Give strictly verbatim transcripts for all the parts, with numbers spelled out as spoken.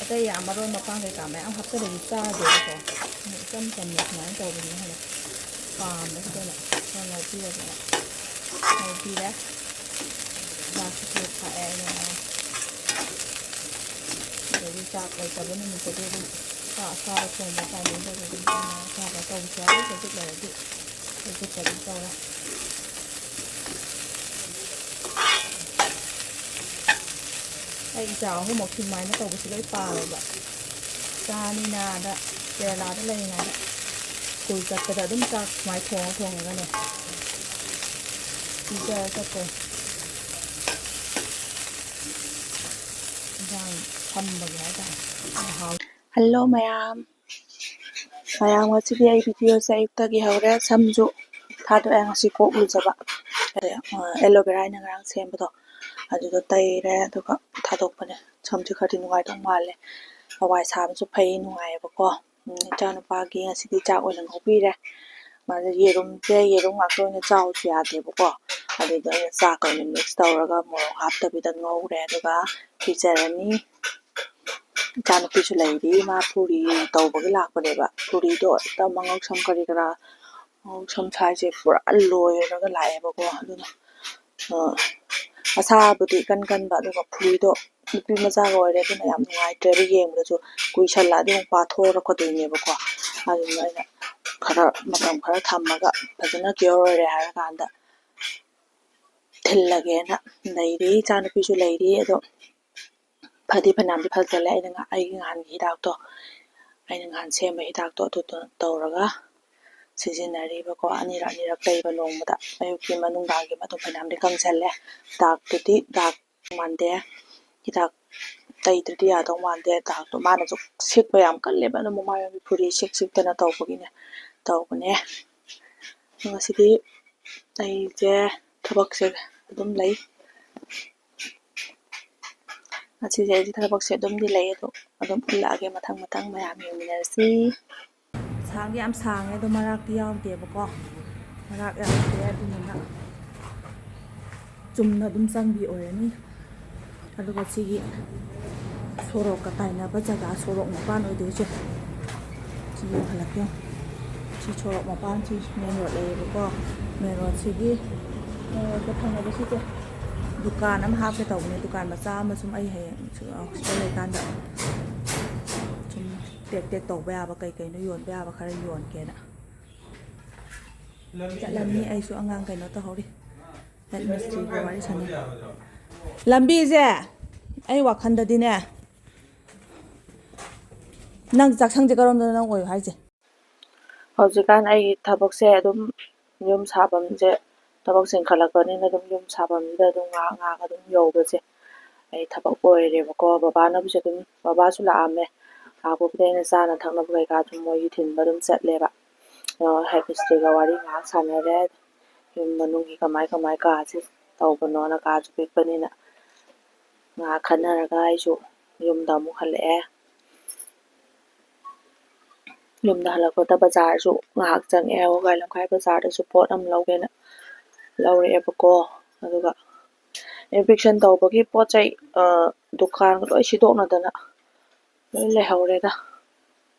ꯑꯇꯩ ꯌꯥꯝ ꯃꯔꯣꯏ ꯃꯄꯥꯡ ꯀꯩꯀꯥ ꯃꯌꯥꯝ ꯍꯥꯞꯆꯤꯜꯂꯗꯤ ꯆꯥꯗꯦꯕꯀꯣ꯫ ꯑꯗꯨꯅ ꯏꯆꯝ ꯆꯝꯅ ꯁꯨꯃꯥꯏꯅ ꯇꯧꯕꯁꯤꯅ ꯍꯦꯟꯅ ꯄꯥꯝꯕꯁꯤꯗ ꯑꯩꯅ ꯈꯔ ꯉꯧꯕꯤꯔꯒꯦꯅ ꯉꯧꯕꯤꯔꯦ꯫ ꯆꯥꯛꯁꯨ ꯈꯔ ꯊꯥꯛꯑꯦ ꯑꯩꯅ꯫ ꯑꯗꯒꯤ ꯆꯥꯛ ꯂꯩꯇꯕ ꯅꯨꯃꯤꯠꯇꯗꯤ ꯑꯗꯨꯝ ꯆꯥꯛ ꯑꯁꯥꯕ ꯊꯣꯡꯕ timingꯗ ꯑꯗꯨꯝ ꯑꯁꯥꯕ ꯇꯧꯕꯁꯨ ꯌꯥꯎꯋꯤ꯫ ꯆꯖꯤꯛ ꯂꯩꯔꯗꯤ ꯆꯖꯤꯛꯇ ꯑꯗꯨꯝ ꯇꯧꯔꯦ꯫ ꯑꯩ ꯏꯆꯥ ꯑꯍꯨꯝꯃꯛ ꯁꯨꯃꯥꯏꯅ ꯇꯧꯕꯁꯦ ꯂꯣꯏ ꯄꯥꯝꯃꯦꯕ꯫ ꯏꯆꯥ ꯑꯅꯤꯅ ꯑꯥꯗ ꯀꯦꯔꯂꯥꯗ ꯂꯩꯔꯤꯉꯩꯗ ꯁ꯭ꯀꯨꯜ ꯆꯠꯄꯗ ꯑꯗꯨꯝ ꯆꯥꯛ ꯁꯨꯃꯥꯏꯅ ꯊꯣꯡꯉ ꯊꯣꯡꯉꯒꯅꯦ ꯄꯤꯖꯔ ꯆꯠꯇꯣꯏ꯫ ꯏꯟꯖꯥꯡ ꯁꯝꯕꯒꯤ ꯍꯥꯏꯇꯥꯔꯦ꯫ ꯌꯥꯝ ꯍꯥꯎ-, Hello ꯃꯌꯥꯝ꯫ ꯃꯌꯥꯝ, ꯉꯁꯤꯗꯤ ꯑꯩ videoꯁꯦ ꯑꯌꯨꯛꯇꯒꯤ ꯍꯧꯔꯦ꯫ ꯁꯝꯁꯨ ꯊꯥꯗꯣꯛꯑꯦ ꯉꯁꯤ ꯀꯣꯛ ꯂꯨꯖꯕ꯫ ꯑꯗꯩ, ꯑ, aloe vera ꯑꯩꯅ ꯉꯔꯥꯡ ꯁꯦꯝꯕꯗꯣ ꯑꯗꯨꯗꯣ ꯇꯩꯔꯦ, ꯑꯗꯨꯒ ꯊꯥꯗꯣꯛꯄꯅꯦ꯫ ꯁꯝꯁꯦ ꯈꯔꯗꯤ ꯅꯨꯡꯉꯥꯏꯗꯧ ꯃꯥꯜꯂꯦ꯫ ꯍꯋꯥꯏ ꯁꯥꯕꯁꯨ ꯐꯩ, ꯅꯨꯡꯉꯥꯏꯌꯦꯕꯀꯣ꯫ ꯎꯝ, ꯏꯆꯥꯅꯨꯄꯥꯒꯤ ꯉꯁꯤꯗꯤ ꯆꯥꯛ ꯑꯣꯏꯅ ꯉꯧꯕꯤꯔꯦ꯫ ꯃꯥꯁꯦ ꯌꯦꯔꯨꯝꯁꯦ, ꯌꯦꯔꯨꯝ ꯉꯥꯛꯇ ꯑꯣꯏꯅ ꯆꯥꯎꯁꯨ ꯌꯥꯗꯦꯕꯀꯣ꯫ ꯑꯗꯨꯗ ꯑꯩꯅ ꯆꯥꯛꯀ ꯑꯣꯏꯅ mix ꯇꯧꯔꯒ ꯃꯣꯔꯣꯛ ꯍꯥꯞꯇꯕꯤꯗ ꯉꯧꯔꯦ, ꯑꯗꯨꯒ ꯄꯤꯖꯔꯅꯤ꯫ ꯏꯆꯥꯅꯨꯄꯤꯁꯨ ꯂꯩꯔꯤ, ꯃꯥ ꯄꯨꯔꯤ ꯇꯧꯕꯒꯤ ꯂꯥꯛꯄꯅꯦꯕ꯫ ꯄꯨꯔꯤꯗꯣ ꯍꯦꯛꯇ ꯃꯉꯧꯁꯝ ꯀꯔꯤ ꯀꯔꯥ, ꯃꯉꯧꯁꯝ ꯁꯥꯏꯁꯦ ꯄꯨꯔꯥ ꯂꯣꯏꯔꯒ ꯂꯥꯛꯑꯦꯕꯀꯣ꯫ ꯑꯗꯨꯅ, ꯑ, ꯑꯁꯥꯕꯗꯤ ꯏꯀꯟ ꯀꯟꯕ, ꯑꯗꯨꯒ ꯐꯨꯔꯤꯗꯣ ꯅꯨꯄꯤ ꯃꯆꯥꯒ ꯑꯣꯏꯔꯦ, ꯑꯗꯨꯅ ꯌꯥꯝ ꯅꯨꯡꯉꯥꯏꯇ꯭ꯔꯦꯕ ꯌꯦꯡꯕꯗꯁꯨ꯫ ꯀꯨꯏꯁꯜꯂꯛꯑꯗꯤ ꯑꯃꯨꯛ ꯄꯥꯊꯣꯔꯛꯀꯗꯣꯏꯅꯦꯕꯀꯣ꯫ ꯑꯗꯨꯅ ꯑꯩꯅ ꯈꯔ ꯃꯇꯝ ꯈꯔ ꯊꯝꯃꯒ ꯐꯖꯅ cure ꯑꯣꯏꯔꯦ ꯍꯥꯏꯔꯀꯥꯟꯗ ꯊꯤꯜꯂꯒꯦꯅ ꯂꯩꯔꯤ꯫ ꯏꯆꯥꯅꯨꯄꯤꯁꯨ ꯂꯩꯔꯤ꯫ ꯑꯗꯣ ꯐꯗꯤ ꯐꯅꯌꯥꯝꯗꯤ ꯐꯖꯜꯂꯦ꯫ ꯑꯩꯅ ꯉ-, ꯑꯩꯒꯤ ꯅꯍꯥꯟꯒꯤ ꯍꯤꯗꯥꯛꯇꯣ, ꯑꯩꯅ ꯅꯍꯥꯟ ꯁꯦꯝꯕ ꯍꯤꯗꯥꯛꯇꯣ ꯑꯗꯨꯗꯣ ꯇꯧꯔꯒ ꯁꯤꯖꯤꯟꯅꯔꯤꯕꯀꯣ꯫ ꯑꯅꯤꯔꯛ ꯑꯅꯤꯔꯛ ꯇꯩꯕ ꯅꯣꯡꯃꯗ, ꯑꯌꯨꯛꯀꯤ ꯑꯃ ꯅꯨꯡꯗꯥꯡꯒꯤ ꯑꯃ꯫ ꯑꯗꯨꯝ ꯐꯅꯌꯥꯝꯗꯤ ꯀꯪꯁꯜꯂꯦ꯫ ꯗꯥꯛꯇꯨꯗꯤ ꯗꯥꯛ ꯃꯥꯟꯗꯦ꯫ ꯍꯤꯗꯥꯛ ꯇꯩꯗ꯭ꯔꯗꯤ ꯌꯥꯗꯧ ꯃꯥꯟꯗꯦ꯫ ꯗꯥꯛꯇꯣ ꯃꯥꯅꯁꯨ ꯁꯤꯛꯄ ꯌꯥꯝ ꯀꯜꯂꯦꯕ꯫ ꯑꯗꯨꯝ ꯃꯃꯥꯏ ꯃꯃꯤꯠ ꯐꯨꯔꯤ ꯁꯤꯛ ꯁꯤꯛꯇꯅ ꯇꯧꯕꯒꯤꯅꯦ, ꯇꯧꯕꯅꯦ꯫ ꯉꯁꯤꯗꯤ ꯑꯩꯁꯦ ꯊꯕꯛꯁꯦ ꯑꯗꯨꯝ ꯂꯩ꯫ ꯉꯁꯤꯁꯦ ꯑꯩꯁꯦ ꯊꯕꯛꯁꯦ ꯑꯗꯨꯝꯗꯤ ꯂꯩ, ꯑꯗꯣ ꯑꯗꯨꯝ ꯎꯠꯂꯛꯑꯒꯦ ꯃꯊꯪ ꯃꯊꯪ ꯃꯌꯥꯝ ꯌꯦꯡꯃꯤꯟꯅꯔꯁꯤ꯫ ꯁꯥꯡꯗꯤ ꯌꯥꯝ ꯁꯥꯡꯉꯦ, ꯑꯗꯣ ꯃꯔꯥꯛꯇꯤ ꯌꯥꯎꯗꯦꯕꯀꯣ꯫ ꯃꯔꯥꯛ ꯌꯥꯎꯗꯦ, ꯑꯗꯨꯗꯨꯅ ꯆꯨꯝꯅ ꯑꯗꯨꯝ ꯆꯪꯕꯤ ꯑꯣꯏꯔꯅꯤ꯫ ꯑꯗꯨꯒ ꯁꯤꯒꯤ ꯁꯣꯔꯣꯛꯀ ꯇꯥꯏꯅꯕ ꯖꯒꯥ, ꯁꯣꯔꯣꯛ ꯃꯄꯥꯟ ꯑꯣꯏꯗꯣꯏꯁꯦ꯫ ꯁꯤ ꯌꯦꯡꯍꯜꯂꯛꯀꯦ꯫ ꯁꯤ ꯁꯣꯔꯣꯛ ꯃꯄꯥꯟꯁꯤ main road ꯂꯩꯌꯦꯕꯀꯣ꯫ Main roadꯁꯤꯒꯤ, main roadꯀ ꯊꯪꯅꯕꯁꯤꯁꯦ ꯗꯨꯀꯥꯟ ꯑꯃ ꯍꯥꯞꯀꯦ ꯇꯧꯕꯅꯦ꯫ ꯗꯨꯀꯥꯟ ꯃꯆꯥ ꯑꯃ ꯁꯨꯝ ꯑꯩ ꯍꯌꯦꯡ ꯁꯨ-, ꯑ, hostel ꯂꯩꯀꯥꯟꯗ ꯁꯨꯝ ꯇꯦꯛ ꯇꯦꯛ ꯇꯧꯕ ꯌꯥꯕ, ꯀꯩ ꯀꯩꯅꯣ ꯌꯣꯟꯕ ꯌꯥꯕ ꯈꯔ ꯌꯣꯟꯒꯦꯅ꯫ ꯆꯠꯂꯝꯅꯤ꯫ ꯑꯩꯁꯨ ꯑꯉꯥꯡ ꯀꯩꯅꯣ ꯇꯧꯍꯧꯔꯤ꯫ Head mistriꯒ ꯋꯥꯔꯤ ꯁꯥꯟꯅꯩ꯫ ꯂꯝꯕꯤꯁꯦ ꯑꯩ ꯋꯥꯈꯜꯗꯗꯤꯅꯦ, ꯅꯪ ꯆꯥꯛꯁꯪꯁꯦ ꯀꯔꯣꯝꯗꯅꯣ ꯅꯪ ꯑꯣꯏꯌꯨ ꯍꯥꯏꯁꯦ? ꯍꯧꯖꯤꯛꯀꯥꯟ ꯑꯩꯒꯤ ꯊꯕꯛꯁꯦ ꯑꯗꯨꯝ ꯌꯨꯝ ꯁꯥꯐꯝꯁꯦ, ꯊꯕꯛ ꯆꯤꯟꯈꯠꯂꯛꯄꯅꯤꯅ ꯑꯗꯨꯝ ꯌꯨꯝ ꯁꯥꯐꯝꯁꯤꯗ ꯑꯗꯨꯝ ꯉꯥꯏꯍꯥꯛ ꯉꯥꯏꯍꯥꯛ ꯑꯗꯨꯝ ꯌꯧꯕꯁꯦ ꯑꯩ ꯊꯕꯛ ꯑꯣꯏꯔꯦꯕꯀꯣ꯫ ꯕꯕꯥꯅꯕꯨꯁꯨ ꯑꯗꯨꯝ, ꯕꯕꯥꯁꯨ ꯂꯥꯛꯑꯝꯃꯦ꯫ ꯂꯥꯛꯄꯕꯨꯗꯤ ꯑꯩꯅ ꯆꯥꯅ ꯊꯛꯅꯕ ꯀꯩꯀꯥ ꯑꯗꯨꯝ ꯃꯣꯏꯒꯤ ꯊꯤꯟꯕ ꯑꯗꯨꯝ ꯆꯠꯂꯦꯕ꯫ ꯑꯗꯣ head mistriꯒ ꯋꯥꯔꯤ ꯉꯥꯏꯍꯥꯛ ꯁꯥꯟꯅꯔꯦ꯫ ꯌꯨꯝ ꯃꯅꯨꯡꯒꯤ ꯀꯃꯥꯏ ꯀꯃꯥꯏ ꯀꯥꯁꯦ ꯇꯧꯕꯅꯣꯅ, ꯀꯥꯁꯨ ꯄꯤꯛꯄꯅꯤꯅ ꯉꯥꯏꯍꯥꯛ ꯈꯟꯅꯔꯒ ꯑꯩꯁꯨ ꯌꯨꯝꯗ ꯑꯃꯨꯛ ꯍꯜꯂꯛꯑꯦ꯫ ꯌꯨꯝꯗ ꯍꯜꯂꯛꯄꯗ ꯕꯖꯥꯔꯁꯨ ꯉꯥꯏꯍꯥꯛ ꯆꯪꯉꯛꯑꯦ꯫ ꯋꯥꯕꯒꯥꯏ ꯂꯝꯈꯥꯏ ꯕꯖꯥꯔꯗꯁꯨ ꯄꯣꯠ ꯑꯃ ꯂꯧꯒꯦꯅ ꯂꯧꯔꯛꯑꯦꯕꯀꯣ꯫ ꯑꯗꯨꯒ eviction ꯇꯧꯕꯒꯤ ꯄꯣꯠ ꯆꯩ, ꯑ, ꯗꯨꯀꯥꯟꯒ ꯂꯣꯏ ꯁꯤꯗꯣꯛꯅꯗꯅ ꯂꯣꯏ ꯂꯩꯍꯧꯔꯦꯗ꯫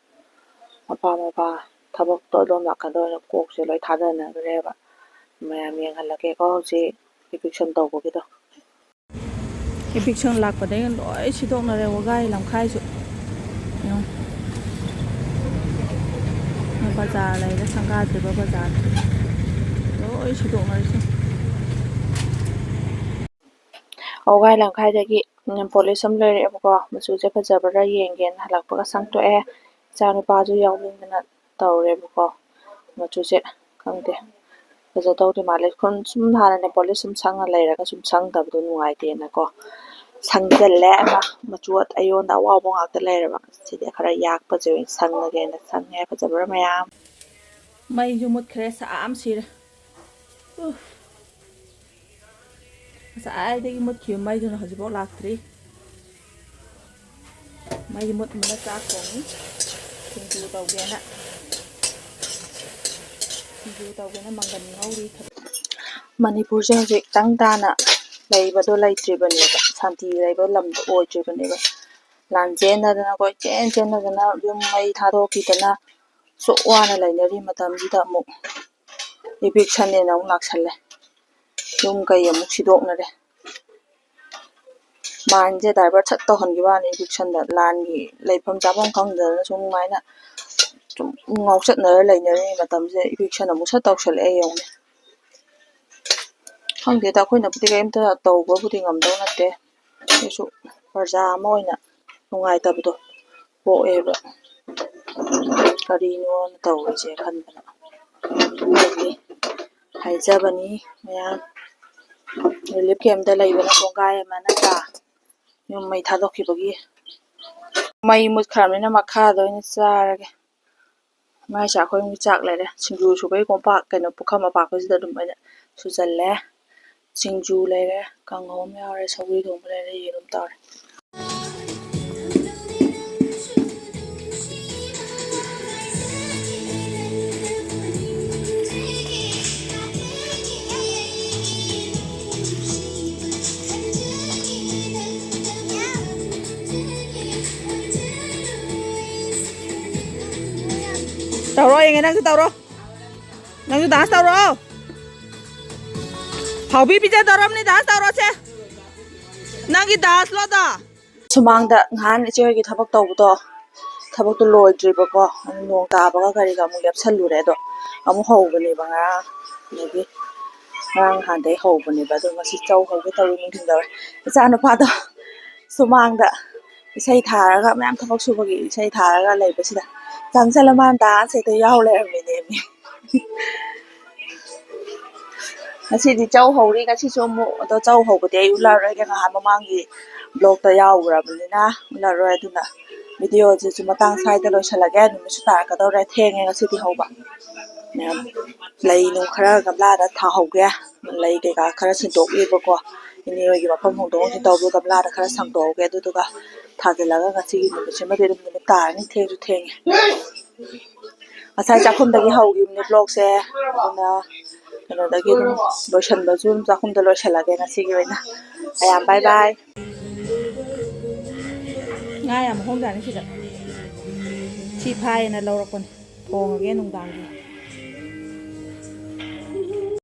ꯃꯄꯥ ꯃꯄꯥ ꯊꯕꯛꯇꯣ ꯑꯗꯣꯝ ꯅꯥꯀꯟꯗ ꯑꯣꯏꯅ ꯀꯣꯛꯁꯦ ꯂꯣꯏ ꯊꯥꯗꯅꯈ꯭ꯔꯦꯕ꯫ ꯃꯌꯥꯝ ꯌꯦꯡꯍꯜꯂꯛꯀꯦꯀꯣ ꯍꯧꯖꯤꯛ eviction ꯇꯧꯕꯒꯤꯗꯣ꯫ Eviction ꯂꯥꯛꯄꯗꯒꯤ ꯂꯣꯏ ꯁꯤꯗꯣꯛꯅꯔꯦ, ꯋꯥꯕꯒꯥꯏ ꯂꯝꯈꯥꯏꯁꯨ꯫ ꯌꯦꯡꯉꯨ꯫ ꯕꯖꯥꯔ ꯂꯩꯔꯦ, ꯁꯪꯒꯥꯗ꯭ꯔꯤꯕ ꯕꯖꯥꯔ꯫ ꯂꯣꯏ ꯁꯤꯗꯣꯛꯅꯔꯤꯁꯦ꯫ ꯋꯥꯕꯒꯥꯏ ꯂꯝꯈꯥꯏꯗꯒꯤ nail polish ꯑꯃ ꯂꯩꯔꯛꯑꯦꯕꯀꯣ꯫ ꯃꯆꯨꯁꯦ ꯐꯖꯕ꯭ꯔꯥ ꯌꯦꯡꯒꯦꯅ ꯍꯜꯂꯛꯄꯒ ꯁꯪꯇꯣꯛꯑꯦ꯫ ꯏꯆꯥ ꯅꯨꯄꯥꯁꯨ ꯌꯥꯎꯅꯤꯡꯗꯅ ꯇꯧꯔꯦꯕꯀꯣ꯫ ꯃꯆꯨꯁꯦ ꯈꯪꯗꯦ, ꯐꯖꯗꯧꯗꯤ ꯃꯥꯜꯂꯦ꯫ ꯁꯨꯝ, ꯁꯨꯝ ꯍꯥꯟꯅ nail polish ꯁꯨꯝ ꯁꯪꯉ ꯂꯩꯔꯒ ꯁꯨꯝ ꯁꯪꯗꯕꯗꯣ ꯅꯨꯡꯉꯥꯏꯇꯦꯅꯀꯣ꯫ ꯁꯪꯖꯜꯂꯦ ꯑꯃ, ꯃꯆꯨ ꯑꯩꯉꯣꯟꯗ ꯑꯋꯥꯎꯕ ꯉꯥꯛꯇ ꯂꯩꯔꯕ꯫ ꯁꯤꯗꯤ ꯈꯔ ꯌꯥꯛꯄꯁꯦ ꯑꯣꯏꯅ ꯁꯪꯉꯒꯦꯅ ꯁꯪꯉꯦ꯫ ꯐꯖꯕ꯭ꯔꯥ ꯃꯌꯥꯝ? ꯃꯩꯁꯨ ꯃꯨꯠꯈ꯭ꯔꯦ, ꯁꯥ ꯑꯃ ꯁꯤꯔꯦ꯫ ꯎꯐ꯫ ꯉꯁꯥꯏꯗꯒꯤ ꯃꯨꯠꯈꯤꯕ ꯃꯩꯗꯨꯅ ꯍꯧꯖꯤꯛꯐꯥꯎ ꯂꯥꯛꯇ꯭ꯔꯤ꯫ ꯃꯩ ꯃꯨꯠ ꯃꯨꯠꯂ ꯆꯥꯛ ꯊꯣꯡꯉꯤ꯫ ꯁꯤꯡꯖꯨ ꯇꯧꯒꯦꯅ꯫ ꯁꯤꯡꯖꯨ ꯇꯧꯒꯦꯅ ꯃꯪꯒꯟ ꯉꯧꯔꯤ꯫ ꯃꯅꯤꯄꯨꯔꯁꯦ ꯍꯧꯖꯤꯛ ꯇꯪ ꯇꯥꯅ ꯂꯩꯕꯗꯣ ꯂꯩꯇ꯭ꯔꯤꯕꯅꯦꯕ, ꯁꯥꯟꯇꯤ ꯂꯩꯕ ꯂꯝꯗꯣ ꯑꯣꯏꯗ꯭ꯔꯤꯕꯅꯦꯕ꯫ ꯂꯥꯟ ꯆꯦꯟꯅꯗꯅ, ꯀꯣꯏꯆꯦꯟ ꯆꯦꯟꯅꯗꯅ, ꯌꯨꯝ ꯃꯩ ꯊꯥꯗꯣꯛꯈꯤꯗꯅ, ꯁꯨꯛ ꯋꯥꯅ ꯂꯩꯅꯔꯤ ꯃꯇꯝꯁꯤꯗ ꯑꯃꯨꯛ eviction ꯅꯦꯅ ꯑꯃꯨꯛ ꯂꯥꯛꯁꯜꯂꯦ꯫ ꯌꯨꯝ ꯀꯩ ꯑꯃꯨꯛ ꯁꯤꯗꯣꯛꯅꯔꯦ꯫ Mind ꯁꯦ divert ꯁꯠ ꯇꯧꯍꯟꯈꯤꯕ ꯋꯥꯅꯤ eviction ꯗ꯫ ꯂꯥꯟꯒꯤ ꯂꯩꯐꯝ ꯆꯥꯐꯝ ꯈꯪꯗꯗꯅ ꯁꯨꯃꯥꯏꯅ ꯁꯨꯝ ꯉꯥꯎꯆꯠꯅꯔ ꯂꯩꯅꯔꯤꯉꯩ ꯃꯇꯝꯁꯤꯗ eviction ꯑꯃꯨꯛ ꯁꯠ ꯇꯧꯁꯜꯂꯛꯑꯦ ꯌꯦꯡꯉꯨꯅꯦ꯫ ꯈꯪꯗꯦꯗ, ꯑꯩꯈꯣꯏꯅꯕꯨꯗꯤ ꯀꯔꯤꯝꯇ ꯇꯧꯕꯕꯨꯗꯤ ꯉꯝꯗꯧ ꯅꯠꯇꯦ꯫ ꯑꯗꯨꯁꯨ ꯄ꯭ꯔꯖꯥ ꯑꯃ ꯑꯣꯏꯅ ꯅꯨꯡꯉꯥꯏꯇꯕꯗꯣ ꯄꯣꯛꯑꯦꯕ꯫ ꯀꯔꯤꯅꯣꯅ ꯇꯧꯔꯤꯁꯦ ꯈꯟꯕꯗ꯫ ꯑꯗꯨꯒꯤ ꯍꯥꯏꯖꯕꯅꯤ ꯃꯌꯥꯝ꯫ Relief camp ꯇ ꯂꯩꯕꯅ ꯀꯣꯡꯒꯥꯏ ꯑꯃ ꯅꯠꯇ꯭ꯔꯥ? ꯌꯨꯝ ꯃꯩ ꯊꯥꯗꯣꯛꯈꯤꯕꯒꯤ꯫ ꯃꯩ ꯃꯨꯠꯈ꯭ꯔꯕꯅꯤꯅ ꯃꯈꯥꯗ ꯑꯣꯏꯅ ꯆꯥꯔꯒꯦ꯫ ꯃꯥꯏ ꯆꯥꯛꯈꯣꯏ ꯆꯥꯛ ꯂꯩꯔꯦ꯫ ꯁꯤꯡꯖꯨ ꯁꯨꯕꯒꯤ ꯀꯣꯝꯄꯥꯛ, ꯀꯩꯅꯣ, ꯄꯨꯈꯝ ꯑꯄꯥꯛꯄꯁꯤꯗ ꯑꯗꯨꯝ ꯑꯩꯅ ꯁꯨꯖꯜꯂꯦ꯫ ꯁꯤꯡꯖꯨ ꯂꯩꯔꯦ, ꯀꯥꯡꯍꯧ ꯑꯃ ꯌꯥꯎꯔꯦ, ꯁꯧꯒ꯭ꯔꯤ ꯊꯣꯡꯕ ꯂꯩꯔꯦ, ꯌꯦꯔꯨꯝ ꯇꯧꯔꯦ꯫ ꯇꯧꯔꯣ ꯌꯦꯡꯒꯦ, ꯅꯪꯁꯨ ꯇꯧꯔꯣ꯫ ꯅꯪꯁꯨ dance ꯇꯧꯔꯣ꯫ ꯍꯥꯎꯕꯤ ꯄꯤꯖꯗꯧꯔꯝꯅꯤ, dance ꯇꯧꯔꯣꯁꯦ꯫ ꯅꯪꯒꯤ dance ꯂꯣ ꯑꯗꯣ? ꯁꯨꯃꯥꯡꯗ ꯉꯍꯥꯟ ꯏꯆꯦ ꯍꯣꯏꯒꯤ ꯊꯕꯛ ꯇꯧꯕꯗꯣ, ꯊꯕꯛꯇꯣ ꯂꯣꯏꯗ꯭ꯔꯤꯕꯀꯣ, ꯑꯗꯨ ꯅꯣꯡ ꯇꯥꯕꯒ ꯀꯔꯤꯒ ꯑꯃꯨꯛ ꯂꯦꯞꯁꯜꯂꯨꯔꯦ꯫ ꯑꯗꯣ ꯑꯃꯨꯛ ꯍꯧꯕꯅꯦꯕ ꯉꯔꯥꯡ, ꯑꯗꯒꯤ ꯉꯔꯥꯡ ꯅꯍꯥꯟꯗꯩ ꯍꯧꯕꯅꯦꯕ꯫ ꯑꯗꯣ ꯉꯁꯤ ꯆꯧ ꯍꯧꯒꯦ ꯇꯧꯔꯤ ꯅꯨꯡꯊꯤꯟꯗ꯫ ꯏꯆꯥꯅꯨꯄꯥꯗꯣ ꯁꯨꯃꯥꯡꯗ ꯏꯁꯩ ꯊꯥꯔꯒ, ꯃꯌꯥꯝ ꯊꯕꯛ ꯁꯨꯕꯒꯤ ꯏꯁꯩ ꯊꯥꯔꯒ ꯂꯩꯕꯁꯤꯗ ꯆꯪꯁꯜꯂ ꯃꯥꯅ dance ꯍꯦꯛꯇ ꯌꯥꯎ ꯂꯩꯔꯝꯃꯤꯅꯦꯃꯤ꯫ ꯉꯁꯤꯗꯤ ꯆꯧ ꯍꯧꯔꯤ, ꯉꯁꯤꯁꯨ ꯑꯃꯨꯛ꯫ ꯑꯗꯣ ꯆꯧ ꯍꯧꯕꯗꯤ ꯑꯩ ꯎꯠꯂꯔꯣꯏꯒꯦ, ꯉꯍꯥꯟ ꯃꯃꯥꯡꯒꯤ vlog ꯇ ꯌꯥꯎꯈ꯭ꯔꯕꯅꯤꯅ ꯎꯠꯂꯔꯣꯏ꯫ ꯑꯗꯨꯅ video ꯁꯤꯁꯨ ꯃꯇꯥꯡ ꯁ꯭ꯋꯥꯏꯗ ꯂꯣꯏꯁꯤꯜꯂꯒꯦ꯫ ꯅꯨꯃꯤꯠꯁꯨ ꯇꯥꯔꯛꯀꯗꯧꯔꯦ, ꯊꯦꯡꯉꯦ ꯉꯁꯤꯗꯤ ꯍꯧꯕ꯫ ꯃꯌꯥꯝ ꯂꯩ ꯅꯨꯡ ꯈꯔ ꯒꯝꯂꯥꯗ ꯊꯥꯍꯧꯒꯦ, ꯂꯩ ꯀꯩꯀꯥ ꯈꯔ ꯁꯤꯟꯗꯣꯛꯏꯕꯀꯣ꯫ ꯏꯅꯦ ꯍꯣꯏꯒꯤ ꯃꯐꯝ ꯍꯣꯡꯗꯣꯛ ꯍꯣꯡꯖꯤꯟ ꯇꯧꯕꯗꯣ ꯒꯝꯂꯥꯗ ꯈꯔ ꯁꯪꯗꯣꯛꯍꯧꯒꯦ꯫ ꯑꯗꯨꯗꯨꯒ ꯊꯥꯖꯤꯜꯂꯒ ꯉꯁꯤꯒꯤ ꯅꯨꯃꯤꯠꯁꯤꯃꯗꯤ ꯑꯗꯨꯝ ꯅꯨꯃꯤꯠ ꯇꯥꯔꯅꯤ, ꯊꯦꯡꯁꯨ ꯊꯦꯡꯉꯦ꯫ ꯉꯁꯥꯏ ꯆꯥꯛꯈꯨꯝꯗꯒꯤ ꯍꯧꯈꯤꯕꯅꯦ vlog ꯁꯦ, ꯑꯗꯨꯅ ꯀꯩꯅꯣꯗꯒꯤ ꯑꯗꯨꯝ ꯂꯣꯏꯁꯟꯕꯁꯨ ꯑꯗꯨꯝ ꯆꯥꯛꯈꯨꯝꯗ ꯂꯣꯏꯁꯜꯂꯒꯦ ꯉꯁꯤꯒꯤ ꯑꯣꯏꯅ꯫ ꯃꯌꯥꯝ bye bye꯫ ꯉꯥ ꯌꯥꯝ ꯍꯣꯡꯖꯥꯅꯤ ꯁꯤꯗ꯫ ꯁꯤ ꯐꯥꯏꯌꯦꯅ ꯂꯧꯔꯛꯄꯅꯤ꯫ ꯊꯣꯡꯉꯒꯦ ꯅꯨꯡꯗꯥꯡꯒꯤ꯫